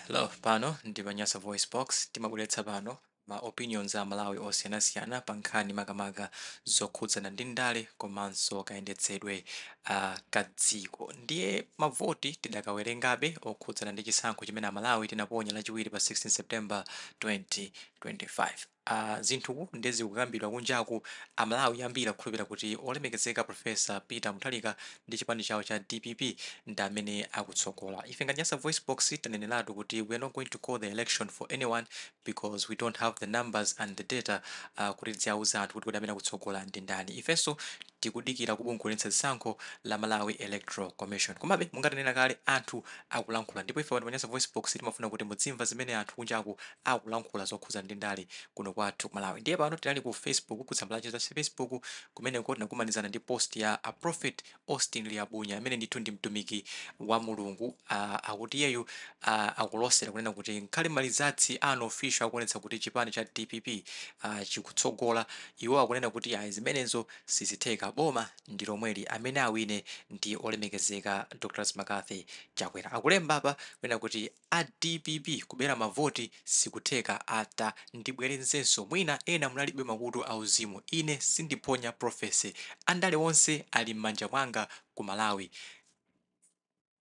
Hello, pano ndi pa Nyasa Voice Box. Timabweretsa pano ma opinions a Malawi osiyanasiyana pa nkhani makamaka zokhudzana ndi ndale komanso kayendetsedwe ka dziko. Ndiye mavoti tidakawerengabe okhudzana ndi chisankho chimene Amalawi tinaponya Lachiwiri pa 16 September 2025. Zinthu ndiye zikukambidwa kunjaku. Amalawi ambiri akukhulupirira kuti olemekezeka Professor Peter Mutharika ndi chipani chawo cha DPP ndi amene akutsogola. Ife ngati Nyasa Voice Box taneneratu kuti we are not going to call the election for anyone because we don't have the numbers and the data kuti tiziwauza anthu kuti kodi amene akutsogola ndi ndani. Ifenso tikudikira ku bungwe loyendetsa zisankho la Malawi Electoral Commission. Komabe monga tanena kale, anthu akulankhula, ndipo ife pano pa Nyasa Voice Box timafuna kuti mudzimva zimene anthu kunjaku akulankhula zokhudzana ndi ndale kuno kwathu ku Malawi. Ndiye pano tinali ku Facebook, kutsamba la Facebook. Kumeneko tinakumanizana ndi post ya a Prophet Austin Liabunya, amene ndithu ndi mtumiki wa Mulungu. Akuti iyeyu akulosera kunena kuti ngakhale ma results unofficial akuonetsa kuti chipani cha DPP chikutsogola, iwo akunena kuti ayi, zimenezo sizitheka, boma ndi lomweli, amene awine ndi olemekezeka Dr McCarthy Chakwera. Akulemba apa kunena kuti a DPP kubera mavoti sikutheka. Ata ndibwerezenso, mwina ena munalibe makutu auzimu, ine sindiphonya prophecy. Andale onse ali m'manja mwanga ku Malawi,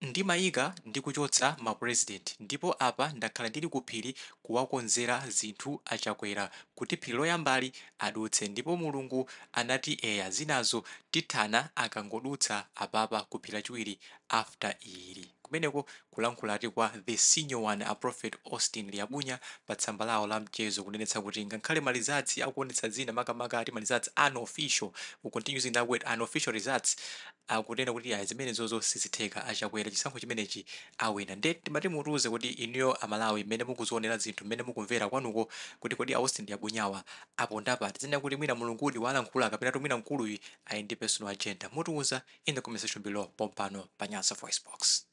ndimayika ndi kuchotsa ma president, ndipo apa ndakhala ndili ku phiri kuwakonzera zinthu aChakwera kuti phiri loyambali adutse, ndipo Mulungu anati eya, zinazo tithana akangodutsa apapa ku phiri lachiwiri after ili. Kumeneko kulankhulati kwa the senior one, a Prophet Austin Liabunya, pa tsamba lawo la mchezo, kunenetsa kuti ngakhale ma results akuonetsa zina, makamaka ati ma results unofficial, we continue using that word, unofficial results, akunena kuti ayi, zimenezozo sizitheka, aChakwera chisankho chimenechi awina. Nde timati mutiuze kuti inuyo Amalawi, mmene mukuzionera zinthu, mmene mukumvera kwanuko, kuti kodi Austin Liabunyawa aponda pati? Zinena kuti mwina Mulungudi walankhula kapena kuti mwina mkuluyu ali ndi personal agenda? Mutiuza in the comment section below pompano pa Nyasa Voice Box.